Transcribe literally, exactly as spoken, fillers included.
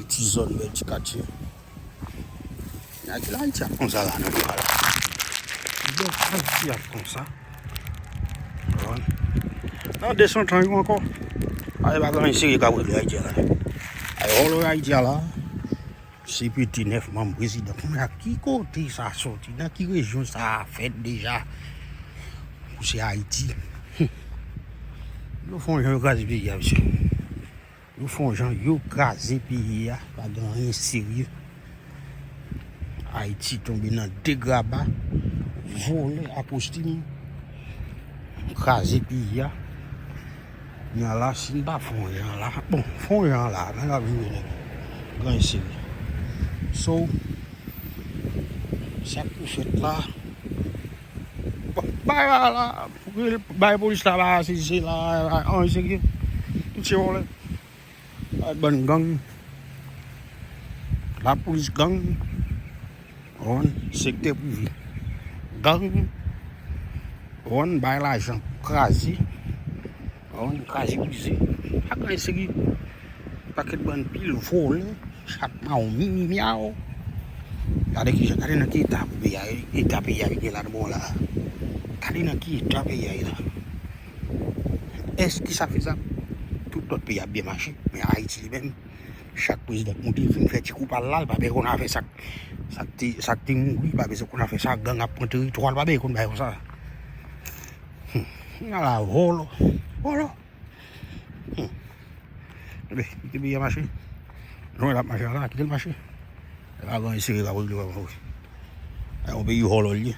Ti zòn bèl ti katye. Nèg la Ayiti ap konsa la, nan peyi la. Bèl Ayiti ap konsa. Nan de san tan yo ankò. Ay, pa gen anyen serye k ap regle Ayiti a la. Ay, vòlò Ayiti a la. C P T nèf manm prezidan. Kounye a, ki kote sa soti? Nan ki rejyon sa fèt deja? Pou se Ayiti. Yo fè yon jan yo kraze peyi a, mesye. Yo fè yon jan yo kraze peyi a. Pa gen anyen serye. Ayiti tonbe nan degraba. Vòlè apostil. Kraze peyi a. Nan la, si n pa fè yon jan la, bon, fè yon jan la, nan la vin yon nèg. Gen anyen serye. So, sa k pou fèt la, bay la, la, bay polis la, ba, se, se la, anyen serye. Tout se vòlè. Ay, bann gang. Lapolis gang. Ou konprann? Sektè prive. Gang. Ou konprann? Bay lajan pou kraze. Ou konprann? Kraze brize. Pa gen anyen serye. Pakèt bann pil vòlè. Chat mawon mimi myaw. Gade kijan, gade nan ki eta pou peyi a, eta peyi a ye la bon la. Gade nan ki eta peyi a ye la. Èske sa fezab? Tout lòt peyi ap byen mache, men Ayiti li menm, chak prezidan k moute vin fè ti kou pa l la, l pa bezwen konn afè sa k, sa k te, sa k te mouri, l pa bezwen konn afè sa, gang ap pran teritwa, l pa bezwen konn bagay konsa. Hmm. Ala vòlò. Vòlò. Hmm. Ebe, kite peyi a mache. Jan l ap mache a la, kite l mache. E pa gen anyen serye k ap regle vreman vre. E yon peyi vòlò l ye.